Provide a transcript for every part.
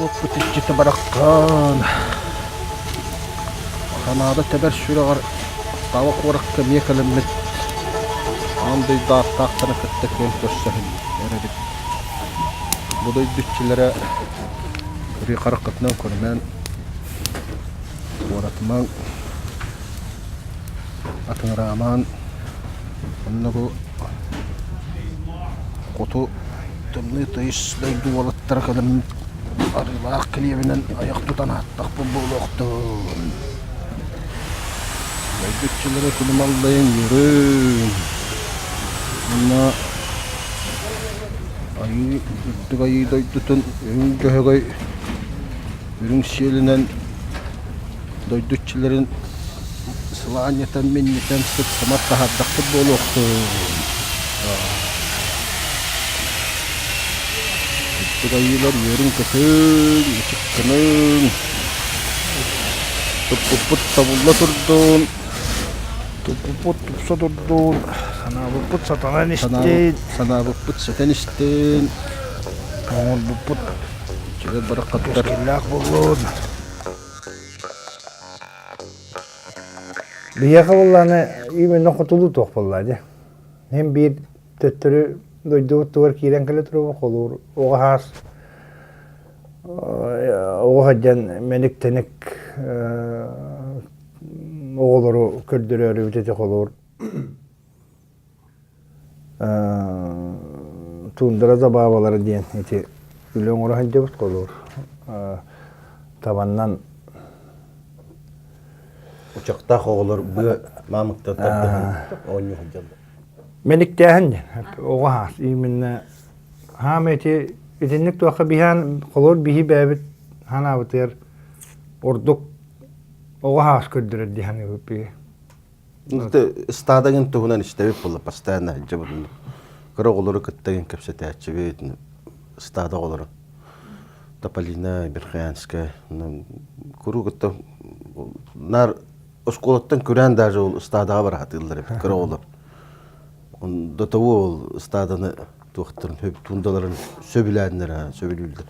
Норуоппут иччитэ бараххан Канада тэбэр сүрэҕэр Оттава куоракка эмиэ кэлэммит аан дойду ааттаахтарын кытта күөн көрсөһөн эрэбит. Бу дойду иччилэрэ өрүү хараххытынан көрүмэн, куоратымаҥ, атыҥыраамаан, онно бу Хоту тымныы тыйыс дойду уолаттара кэлэн арыылаах килиэбинэн айах тутан аһаттахпыт буолуохтун. Дойду иччилэрэ күлүм аллайын үөрүн. Уонна айыы үрдүк айыы дойдутун үрүҥ дьөһөгөй үрүҥ сиэлинэн дойду иччилэрин сылаанньытан, минньитэн сыт-сымар таһаардахпыт буолуохтун. Үрдүк айыылар үөрүҥ-көтүҥ, ычыккыныҥ, туппуппут табылла турдун, Туппуппут тупса турдун, санаабыппыт сатанан истин, санаабыппыт ситэн истин, оҥорбуппут Чэгэр бараххаттар кэскиллээх буоллун. Биһиэхэ буоллаҕына именно хотулуу туох буоллаа дии. Мин биир төттөрү дойдубут киирэн кэлэ турабын холуур оҕо саас оҕо сылдьан мэник-тэник оҕолору көрдөрөөрүбүт ити холуур Туундара забавалара диэн ити үлэ оҥоро сылдьабыт холуур табаннан Учахтаах оҕолор быа маамыктан тардыһан оонньуу сылдьаллар. Мэниктээһин диэн оҕо хаас именно хаама ити итинник туохха биһаан холуур биһи бэйэбит ханаабытыгар ордук оҕо хаас көрдөрөр дии саныыбыт биһи. Ыстаадагын туһунан истэбит буолла постоянно сылдьабыт. Кыра оҕолору кытта кэпсэтээччибит, ыстаада оҕолору. Тополина, Верхоянская, куруук кытта наар оскуолаттан күрээн даже ол ыстаадаҕа бара сатыыллар эбит кыра оҕолор. До того ол ыстааданы туохтарын тундаларын сөбүлээннэр сөбүлүүллэр.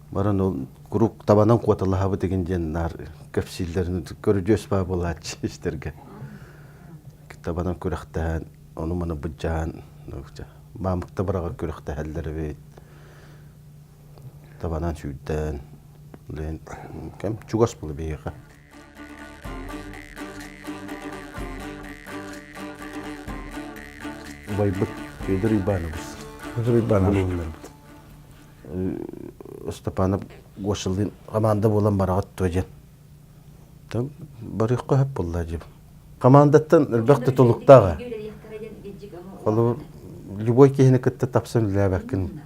Баран ол куруук табанан куоталаһабыт игин диэн наар кэпсииллэрин көрүдьүөс баа буолааччы истэргэ. Табанан күрэхтэһэн, ону-маны быдьаан, маамыкта быраҕар күрэхтэһэллэр эбит. Табанан сүүрдээн, кэм чугас була биһиэхэ. Убайбыт Федор Иванович. Федор Иванович. Степанов Гошалыын команда буолан бараҕыт дуо диэн. Барыахха сөп буолла дии. Командаттан элбэх тутулуктаах. Холобур, любой киһини кытта тапсан үлэлээбэккин.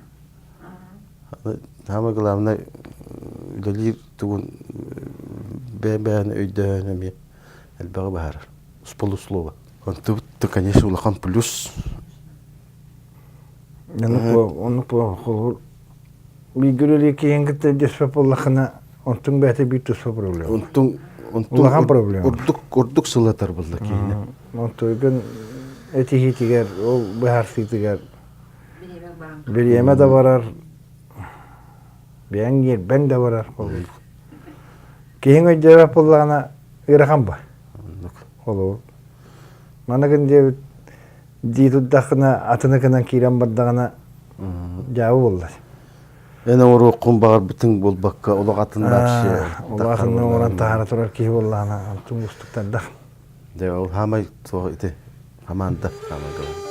Самое главное, үлэлиир тугун бэйэ-бэйэни өйдөһөн эмиэ элбэҕи быһаарар. С полуслова. Онтубут, конечно, улахан плюс. Оннук холобур бииргэ үлэлиир киһиҥ кытта өйдөспөт буоллаххына, онтуҥ бэйэтэ биир туспа проблема. Онтуҥ улахан проблема. Ордук ордук сылатар буолла киһини. Онтуйгун этиһиитигэр, ол быһаарсыытыгар бириэмэ да барар, бэйэҥ ньиэрбэҥ да барар. Киһиҥ өйдөөбөт буоллаҕына ыарахан ба. Холобур. Манныгын диэбит дии турдаххына атыны гынан киирэн бардаҕына дьаабы буолла. Эн оҥоруоххун баҕарбытыҥ буолбакка олох атын вообще Олох атын оҥорон таһаара турар киһи буоллаҕына антын уустуктардах. Дьэ ол хаамай суох ити хамаанда хаамай.